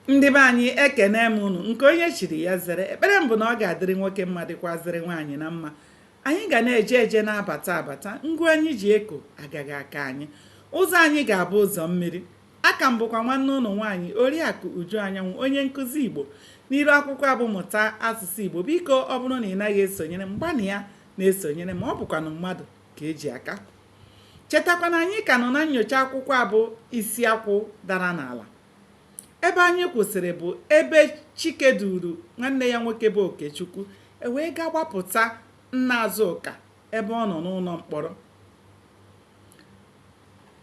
Ndị be anyị, ekene m unu. Nke onye chiri ya zere. Ekpere m bụ na ọ ga-adịrị nwoke mma, dịkwazịrị nwaanyị na mma. Anyị ga na-eje eje, na-abata abata. Ngụ anyị ji eko agaghị aka anyị. Ụzọ anyị ga-abụ ụzọ mmiri. Aka m bụkwa nwanne ụnụ nwaanyị, Oriakụ Uju Anyanwụ, onye nkụzi Igbo n'iru akwụkwọ abụ Mụta Asụsụ Igbo. Biko, ọ bụrụ na ị naghị esonyere m, gbanịa na-esonyere m. Ọ bụkwanụ mmadụ ka eji aka. Chetakwa na anyị ka nọ na nnyocha akwụkwọ abụ Isi Akwụ Dara N'ala. Ebe anyị kwụsịrị bụ ebe Chike duru nwanne ya nwoke bụ Okechukwu e wee gaa gbapụta nna Azụka ebe ọ nọ n'ụlọ mkpọrọ.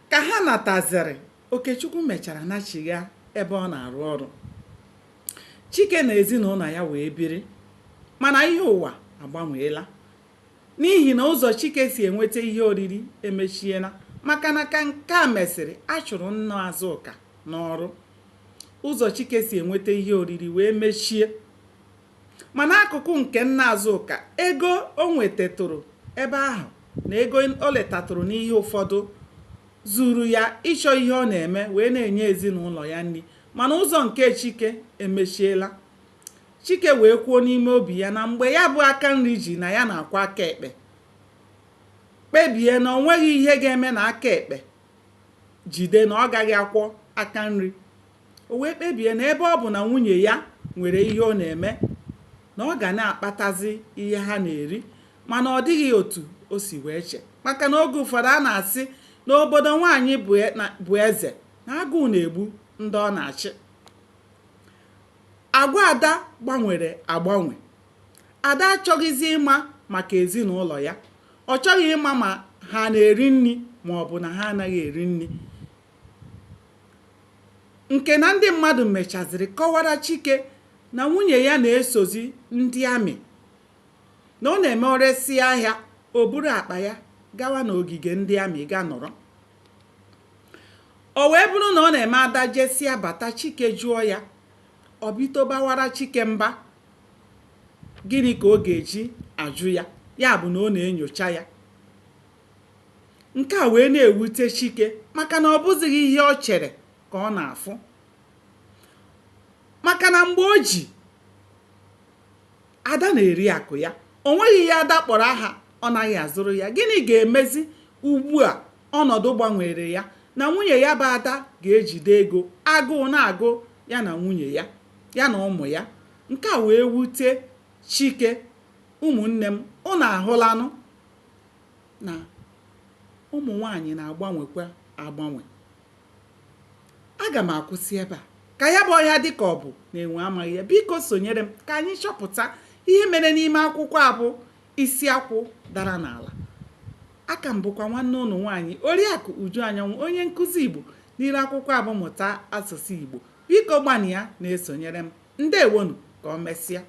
Ka ha nataziri, Okechukwu mechara nachigha ebe ọ na-arụ ọrụ. Chike na ezinụlọ ya wee biri, mana ihe ụwa agbanweela n'ihi na ụzọ Chike si enweta ihe oriri emechiela, maka na ka nke a mesịrị, a chụrụ nna Azụka n'ọrụ. Ụzọ Chike si enweta ihe oriri wee mechie. Mana akụkụ nke nna Azụka, ego o nwetatụrụ ebe ahụ na ego o letatụrụ n'ihe ụfọdụ zuru ya ịchọ ihe ọ na-eme wee na-enye ezinụlọ ya nri, mana ụzọ nke Chike emechiela. Chike wee kwuo n'ime obi ya na mgbe ya bụ aka nri ji na ya na-akwọ aka ekpe, kpebie na o nweghị ihe ga-eme na aka ekpe jide na ọ gaghị akwọ aka nri. O wee kpebie na ebe ọ bụ na nwunye ya nwere ihe ọ na-eme, na ọ ga na-akpatazi ihe ha na-eri. Mana ọ dịghị otu o si wee che, maka na oge ụfọdụ a na-asị na obodo nwaanyị bụ eze, na agụụ na-egbu ndị ọ na-achị. Agwa Ada gbanwere agbanwe. Ada achọghịzi ịma maka ezinụlọ ya. Ọ chọghị ịma ma ha na-eri nri ma ọ bụ na ha anaghị eri nri, nke na ndị mmadụ mechaziri kọwara Chike na nwunye ya na-esozi ndị amị, na ọ na-eme o resịa ahịa, o buru akpa ya gawa n'ogige ndị amị ga nọrọ. O wee bụrụ na ọ na-eme Ada jesịa bata, Chike jụọ ya, ọ bido bawara Chike mba. Gịnị ka ọ ga-eji ajụ ya? Ya bụ na ọ na-enyocha ya. Nke a wee na-ewute Chike, maka na ọ bụzighị ihe ọ chere ka ọ na-afụ, maka na mgbe o ji Ada na-eri akụ ya, o nweghị ihe Ada kpọrọ aha ọ naghị azụrụ ya. Gịnị ga-emezi ugbu a ọnọdụ gbanwere ya na nwunye ya bụ Ada ga-ejide ego, agụụ na-agụ ya na nwunye ya, ya na ụmụ ya? Nke a wee wute Chike. Ụmụnne m, ụnụ ahụlanụ na ụmụ nwaanyị na-agbanwekwa agbanwe. Aga m akwụsị ebe a ka ya bụ ọhịa dị ka ọ bụ na enwe amaghị ya. Biko sonyere m ka anyị chọpụta ihe mere n'ime akwụkwọ a bụ Isi Akwụ Dara N'ala. Aka m bụkwa nwanne ụnụ nwaanyị, Oriakụ Uju Anyanwụ, onye nkụzi Igbo n'iru akwụkwọ abụ Mụta Asụsụ Igbo. Biko gbanịa na-esonyere m. Ndewonu, ka o mesịa.